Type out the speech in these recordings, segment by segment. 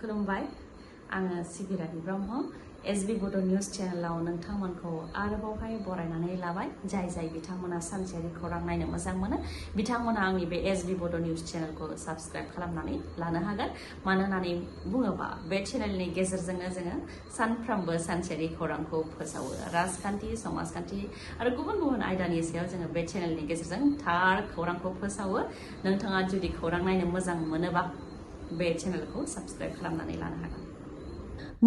खुलुमबाय आङो सिबिरानि ब्रह्म एसबी बड' निउज चेनेलाव नोंथांमोनखौ आरोबावहाय बरायनानै लाबाय जाय बिथांमोना सानसेयारि खौरां नायनो मोजां मोनो बिथांमोना आंनि बे एसबी बड' निउज चेनेलखौ साबस्क्राइब खालामनानै लानो हागोन मानो होननानै बुङोबा बे चेनेलनि गेजेरजोंनो जोङो सानफ्रोमबो सानसेयारि खौरांखौ फोसावो राजखान्थि समाजखान्थि आरो गुबुन आयदानि सायाव जोङो बे चेनेलनि गेजेरजों थार खौरांखौ फोसावो नोंथाङा जुदि खौरां नायनो मोजां मोनोबा बे चेनेलखौ साबस्क्राइब खालामनानै लानो हागोन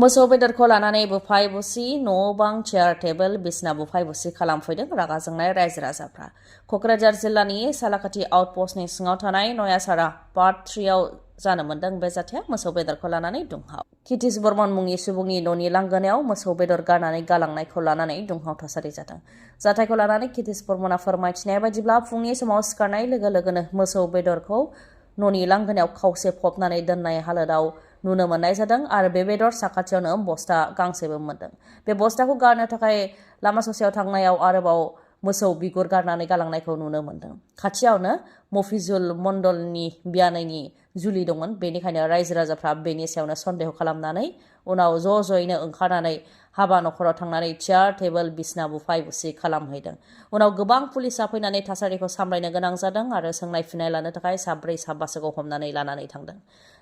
मोसौ बेदरखौ लानानै बुफाय बुसि न' बां चेयार टेबोल बिसना बुफाय बुसि खालामफैदों रागा जोंनाय रायजो राजाफ्रा क'क्राझार जिल्लानि सालाकाथि आउटपस्टनि सिङाव थानाय नयासारा पार्ट 3 आव जानो मोन्दों बे जाथाया मोसौ बेदरखौ लानानै दुंहाव कितिश बर्मन मुंनि सुबुंनि न'नि लांगोनायाव मोसौ बेदर गारनानै गालांनायखौ लानानै दुंहाव थासारि जादों जाथायखौ लानानै कितिश बर्मना फोरमायथिनाय बायदिब्ला फुंनि समाव सिखारनाय लोगो लोगोनो मोसौ बेदरखौ न'नि लांगोनायाव खावसे फबनानै दोननाय हालोदाव नुनो मोननाय जादों आरो बे बेदर साखाथियावनो बस्ता गांसेबो मोनदों बे बस्ताखौ गारनो थाखाय लामा ससेयाव थांनायाव आरोबाव मोसौ बिगुर गारनानै गालांनायखौ नुनो मोनदों खाथियावनो मफिजुल मण्डलनि बियानैनि जुलि दंमोन बेनिखायनो रायजो राजाफ्रा बेनि सायावनो सन्देह खालामनानै उनाव ज'यैनो ओंखारनानै हाबा नखराव थांनानै चेयार टेबोल बिसना बुफाय बुसि खालामहैदों उनाव गोबां पुलिसा फैनानै थासारिखौ सामलायनो गोनां जादों आरो सोंनाय फिननाय लानो थाखाय साब्रै साबासोखौ हमनानै लानानै थांदों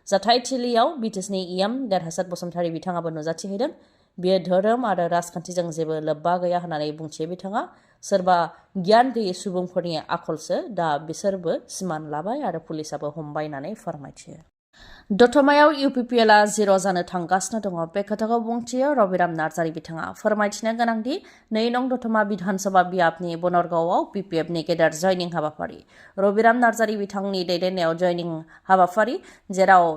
जाथाय थिलियाव बिटिसिनि इएम देरहासात बसुमतारी बिथाङाबो नुजाथिहैदों बियो धोरोम आरो राजखान्थिजों जेबो लोब्बा गैया होननानै बुंथियो बिथाङा सोरबा गियान गैयै सुबुंफोरनि आखलसो दा बिसोरबो सिमान लाबाय आरो पुलिसाबो हमबाय होननानै फोरमायथियो दतमायाव इउपिपिएलआ 0 जानो थांगासिनो दङ बे खोथाखौ बुंथियो रबिराम नार्जारी बिथाङा फोरमायथिनो गोनांदि 2 नं दतमा बिधानसभा बियाबनि बनरगावआव पिपिएफनि गेदेर जयनिं हाबाफारि रबिराम नार्जारी बिथांनि दैदेननायाव जयनिं हाबाफारि जेराव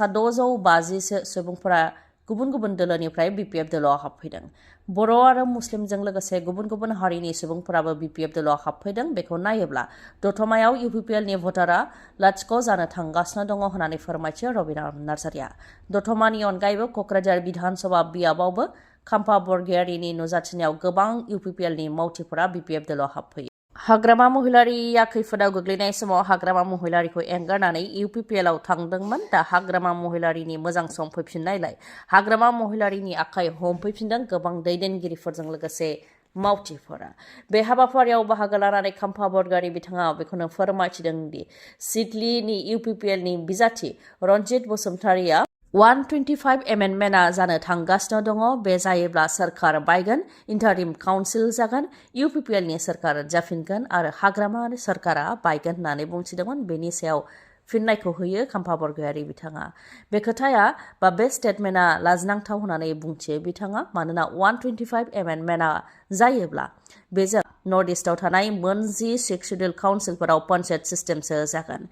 650 सुबुंफोरा गुबुन दोलोनिफ्राय बिपिएफ दोलोआव हाबफैदों बर' आरो मुस्लिमजों लोगोसे गुबुन हारिनि सुबुंफोराबो बिपिएफ दोलोआव हाबफैदों बेखौ नायोब्ला दतमायाव इउपिपिएलनि भटारा लाथिख' जानो थांगासिनो दङ होननानै फोरमायथियो रबिराम नार्जारीया दतमानि अनगायैबो क'क्राझार बिधानसभा बियाबावबो खाम्फा बरगयारिनि नुजाथिनायाव गोबां इउपिपिएलनि मावथिफोरा बिपिएफ दोलोआव हाबफैयो हाग्रामा महिलारिया खैफोदाव गोग्लैनाय समाव हाग्रामा महिलारिखौ एंगारनानै इउपिपिएलआव थांदोंमोन दा हाग्रामा महिलारिनि मोजां सम फैफिननायलाय हाग्रामा महिलारिनि आखाइ हमफैफिनदों गोबां दैदेनगिरिफोरजों लोगोसे मावथिफोरा बे हाबाफारियाव बाहागो लानानै खाम्फा बरगयारि बिथाङा बेखौनो फोरमायथिदों दि सिडलीनि इउपिपिएलनि बिजाथि रन्जित बसुमतारीया 125 एमेन्डमेन्टआ जानो थांगासिनो दङ बे जायोब्ला सोरखार बायगोन इन्टारिम काउन्सिल जागोन इउपिपिएलनि सोरखार जाफिनगोन आरो हाग्रामा सोरखारा बायगोन होननानै बुंथिदोंमोन बेनि सायाव फिननायखौ होयो खाम्फा बरगयारि बिथाङा बे खोथाया बा बे स्टेटमेन्टआ लाजिनांथाव होननानै बुंथियो बिथाङा मानोना 125 एमेन्डमेन्टआ जायोब्ला बेजों नर्थ इस्टआव थानाय मोन 10 सेक्सुडेल काउन्सिलफोराव पन्चायत सिस्टेमसो जागोन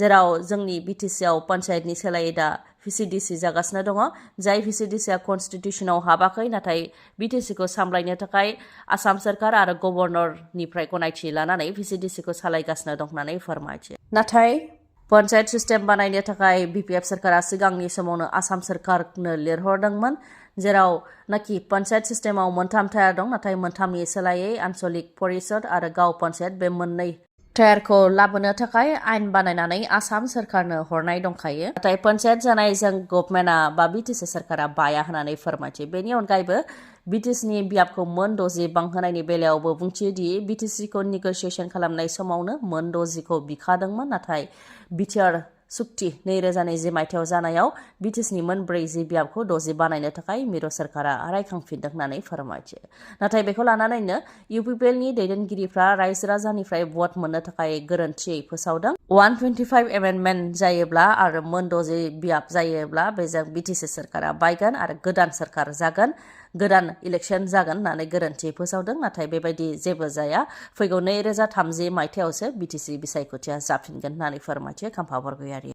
जेराव जोंनि बिटिसिआव पन्चायतनि सोलायै दा भिसिडिसि जागासिनो दङ जाय भिसिडिसिआ कन्स्टिटिउसनाव हाबाखै नाथाय बिटिसिखौ सामलायनो थाखाय आसाम सोरखार आरो गभर्नरनिफ्राय गनायथि लानानै भिसिडिसिखौ सालायगासिनो दं होननानै फोरमायथियो नाथाय पन्चायत सिस्टेम बानायनो थाखाय बिपिएफ सोरखारा सिगांनि समावनो आसाम सोरखारनो लिरहरदोंमोन जेराव नाखि पन्चायत सिस्टेमाव 3 टायार दं नाथाय 3नि सोलायै आन्चलिक परिषद आरो गाव पन्चायत बे 2 टायारखौ लाबोनो थाखाय आयेन बानायनानै आसाम सोरखारनो हरनाय दंखायो नाथाय पन्चायत जानायजों गभर्नमेन्टआ बा बिटिसि सोरखारा बाया होननानै फोरमायथियो बेनि अनगायैबो बिटिसिनि बियाबखौ मोन 60 बांहोनायनि बेलायावबो बुंथियो दि बिटिसिखौ निगोसिएसन खालामनाय समावनो मोन 60खौ बिखादोंमोन नाथाय बिटिआर सुक्ति 2020 मायथाइयाव जानायाव बिटिसिनि मोन 40 बियाबखौ 60 बानायनो थाखाय मिरु सोरखारा रायखांफिनदों होननानै फोरमायथियो नाथाय बेखौ लानानैनो इउपिपिएलनि दैदेनगिरिफ्रा रायजो राजानिफ्राय भट मोननो थाखाय गोरोन्थियै फोसावदों 125 एमेन्डमेन्ट जायोब्ला आरो मोन 60 बियाब जायोब्ला बेजों बिटिसि सोरखारा बायगोन आरो गोदान सोरखार जागोन गोदान इलेक्सन जागोन होननानै गोरोन्थि फोसावदों नाथाय बेबायदि जेबो जाया फैगौ 2030 मायथाइयावसो बिटिसि बिसायख'थिया जाफिनगोन होननानै फोरमायथियो खाम्फा बरगयारि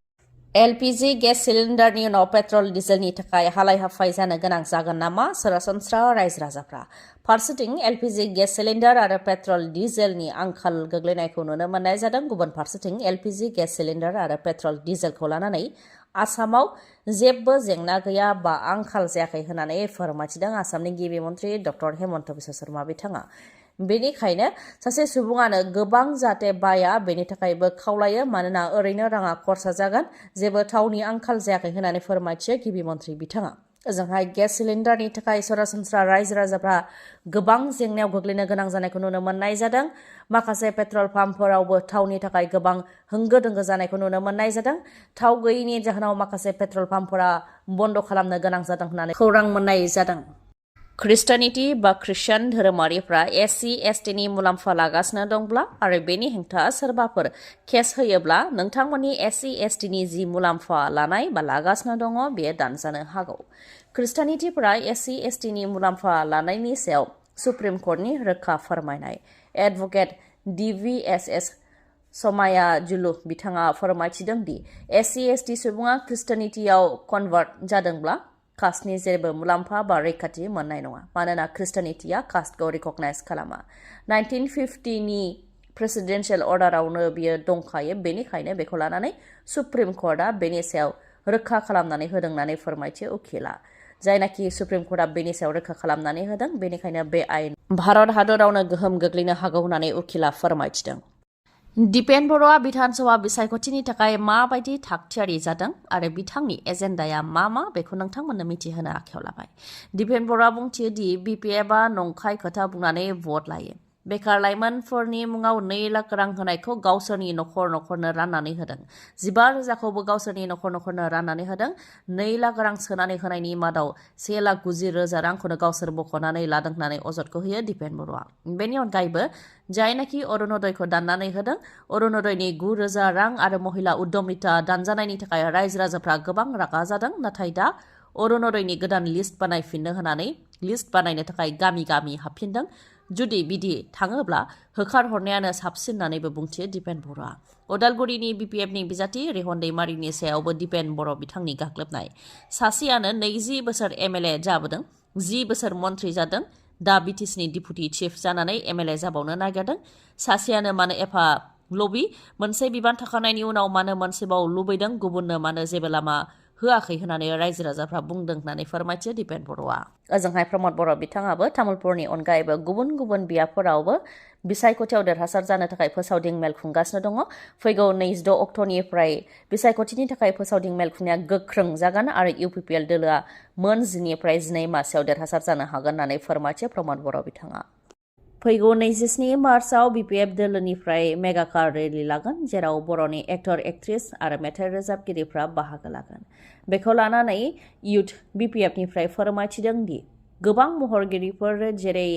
एलपिजि गेस सिलिन्डारनि उनाव पेट्रल डिजेलनि थाखाय हालाय हाफाय जानो गोनां जागोन नामा सरासनस्रा रायजो राजाफ्रा फारसेथिं एलपिजि गेस सिलिन्डार आरो पेट्रल डिजेलनि आंखाल गोग्लैनायखौ नुनो मोननाय जादों गुबुन फारसेथिं एलपिजि गेस सिलिन्डार आरो पेट्रल डिजेलखौ लानानै आसामाव जेबो जेंना गैया बा आंखाल जायाखै होननानै फोरमायथिदों आसामनि गिबि मन्थ्रि डक्टर हेमन्त बिश्व शर्मा बिथाङा बेनिखायनो सासे सुबुङानो गोबां जाहाथे बाया बेनि थाखायबो खावलायो मानोना ओरैनो राङा खरसा जागोन जेबो थावनि आंखाल जायाखै होननानै फोरमायथियो गिबि मन्थ्रि बिथाङा। ओजोंहाय गेस सिलिन्डारनि थाखाय सरासनस्रा रायजो राजाफ्रा गोबां जेंनायाव गोग्लैनो गोनां जानायखौ नुनो मोननाय जादों। माखासे पेट्रल पाम्पफोरावबो थावनि थाखाय गोबां होंगो दोंगो जानायखौ नुनो मोननाय जादों। थाव गैयैनि जाहोनाव माखासे पेट्रल पाम्पफोरा बन्द खालामनो गोनां जादों होननानै खौरां मोननाय जादों। ख्रिस्टानिटि बा ख्रिस्टान धोरोमारिफ्रा SC ST नि मुलाम्फा लागासिनो दंब्ला आरो बेनि हेंथा सोरबाफोर केस होयोब्ला नोंथांमोननि SC ST नि जि मुलाम्फा लानाय बा लागासिनो दङ बेयो दानजानो हागौ। ख्रिस्टानिटिफोरा SC ST नि मुलाम्फा लानायनि सायाव सुप्रिम कर्टनि रोखा फोरमायनाय। एडभकेट DVSS समाया जुलु बिथाङा फोरमायथिदों दि SC ST सुबुङा ख्रिस्टानिटियाव कनभार्ट जादोंब्ला कास्टनि जेबो मुलाम्फा बा रैखाथि मोननाय नङा मानोना ख्रिस्टानिटिया कास्टखौ रिकगनाइज खालामा। 1950 नि प्रेसिडेन्सियेल अर्डारावनो बियो दंखायो बेनिखायनो बेखौ लानानै सुप्रिम कर्टआ बेनि सायाव रोखा खालामनानै होदों होननानै फोरमायथियो उखिला। जायनाखि सुप्रिम कर्टआ बेनि सायाव रोखा खालामनानै होदों बेनिखायनो बे आयेन भारत हादरावनो गोहोम गोग्लैनो हागौ होननानै उखिला फोरमायथिदों। दिपेन बर'आ बिधान सभा बिसायख'थिनि थाखाय माबायदि थागथियारि जादों आरो बिथांनि एजेन्डाया मा बेखौ नोंथांमोननो मिथिहोनो आखायाव लाबाय। दिपेन बर'आ बुंथियो दि BPFआ नंखाय खोथा बुंनानै भट लायो। बेकार लाइमोनफोरनि मुङाव 2 लाख रां होनायखौ गावसोरनि न'खरनो राननानै होदों। 15,000खौबो गावसोरनि न'खरनो राननानै होदों। 2 लाख रां सोनानै होनायनि मादाव 1,90,000 रांखौनो गावसोर बख'नानै लादों होननानै अजदखौ होयो दिपेन बर'आ। बेनि अनगायैबो जायनाखि अरुणोदयखौ दाननानै होदों अरुणोदयनि 9,000 रां आरो महिला उद्यमिता दानजानायनि थाखाय रायजो राजाफ्रा गोबां रागा जादों। नाथाय दा अरुणोदयनि गोदान लिस्ट बानायफिननो होनानै लिस्ट बानायनो थाखाय गामि गामि हाबफिनदों। जुदि बिदि थाङोब्ला होखारहरनायानो साबसिन होननानैबो बुंथियो दिपेन बर'आ। उदालगुरिनि BPFनि बिजाथि रेहन दैमारिनि सायावबो दिपेन बर' बिथांनि गाग्लोबनाय। सासेयानो 20 बोसोर MLA जाबोदों, 10 बोसोर मन्थ्रि जादों, दा BTCनि डिपुटि चिफ जानानै MLA जाबावनो नागिरदों। सासेयानो मानो एफा लबि, मोनसे बिबान थाखानायनि उनाव मानो मोनसेबाव लुबैदों, गुबुननो मानो जेबो लामा होआखै होननानै रायजो राजाफ्रा बुंदों होननानै फोरमायथियो दिपेन बर'आ। ओजोंहाय प्रमद बर' बिथाङाबो तामुलपुरनि अनगायैबो गुबुन गुबुन बियाबफोरावबो बिसायख'थियाव देरहासार जानो थाखाय फोसावदिं मेल खुंगासिनो दङ। फैगौ 26 अक्ट'निफ्राय बिसायख'थिनि थाखाय फोसावदिं मेल खुंनाया गोख्रों जागोन आरो UPPL दोलोआ मोन 10 निफ्राय 12 मासियाव देरहासार जानो हागोन होननानै फोरमायथियो प्रमद बर' बिथाङा। फैगौ 27 मार्चआव BPF दोलोनिफ्राय मेगा कार रेलि लागोन जेराव बर'नि एक्टर एक्ट्रेस आरो मेथाइ रोजाबगिरिफ्रा बाहागो लागोन। बेखौ लानानै इउथ BPFनिफ्राय फोरमायथिदों दि गोबां महरगिरिफोर जेरै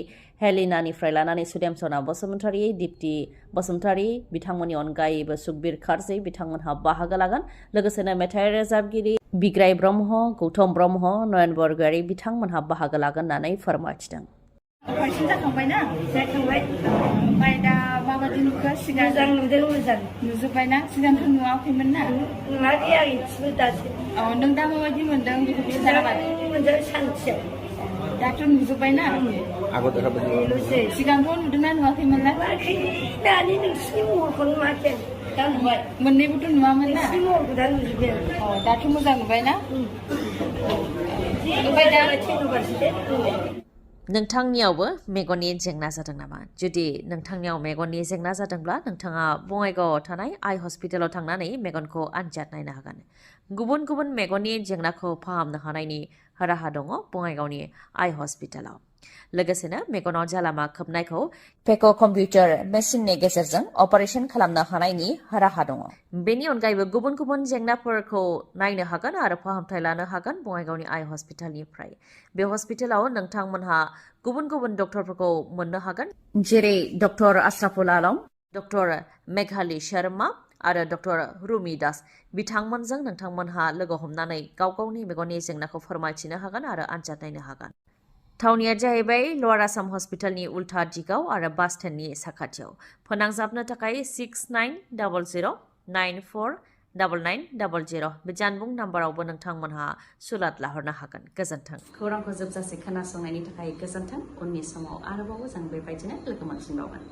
हेलिनानिफ्राय लानानै सुदेमसना बसुमतारी, दीप्ति बसुमतारी बिथांमोननि अनगायैबो सुखबीर खारजै बिथांमोनहा बाहागो लागोन। लोगोसेनो मेथाइ रोजाबगिरि बिग्राय ब्रह्म, गौतम ब्रह्म, नयन बरगयारी बिथांमोनहा बाहागो लागोन होननानै फोरमायथिदों। अपारेसन जाखांबायना? जाखांबाय। ओमफ्राय दा माबायदि नुखो? सिगां मोजां नुदों, मोजां नुजोब्बायना? सिगांथ' नुवाखैमोन ना? नुवाखै आं इसेबो दासो। नों दा माबायदि मोनदों बेखौ खिन्थाबाय। मोजां सान्थियाव। दाथ' नुजोब्बायना? सिगांथ' नुदोंना नुवाखैमोनलाय? नुवाखै। दानि नोंसिनि महरखौ नुवाखै। दा नुबाय। मोननैबोथ' नुवामोन ना? नोंसिनि महरखौ दा नुजोब्बाय। दाथ' मोजां नुबायना? ओमफ्राय दा नोंथांनियावबो मेगननि जेंना जादों नामा? जुदि नोंथांनियाव मेगननि जेंना जादोंब्ला नोंथाङा बङाइगावआव थानाय आइ हस्पिटालाव थांनानै मेगनखौ आनजाद नायनो हागोन। गुबुन गुबुन मेगननि जेंनाखौ फाहामनो हानायनि राहा दङ बङाइगावनि आइ हस्पिटालाव। लोगोसेनो मेगनाव जालामा खोबनायखौ पेक' कम्पिउटार मेसिननि गेजेरजों अपारेसन खालामनो हानायनि राहा दङ। बेनि अनगायैबो गुबुन गुबुन जेंनाफोरखौ नायनो हागोन आरो फाहामथाय लानो हागोन बङाइगावनि आइ हस्पिटालनिफ्राय। बे हस्पिटालाव नोंथांमोनहा गुबुन गुबुन डक्टरफोरखौ मोननो हागोन जेरै डक्टर आशराफुल आलम, डक्टर मेघाली शर्मा आरो डक्टर रुमि दास बिथांमोनजों नोंथांमोनहा लोगो हमनानै गाव गावनि मेगननि जेंनाखौ फोरमायथिनो हागोन आरो आनजाद नायनो हागोन। थावनिया जाहैबाय लवार आसाम हस्पिटालनि उल्था दिगाव आरो बास स्टेन्डनि साखाथियाव। फोनांजाबनो थाखाय 6900949900 बे जानबुं नाम्बारावबो नोंथांमोनहा सुलाद लाहरनो हागोन। गोजोन्थों। खौरांखौ जोबजासे खोनासंनायनि थाखाय गोजोन्थों। उननि समाव आरोबाव जों बेबायदिनो लोगो मोनफिनबावगोन।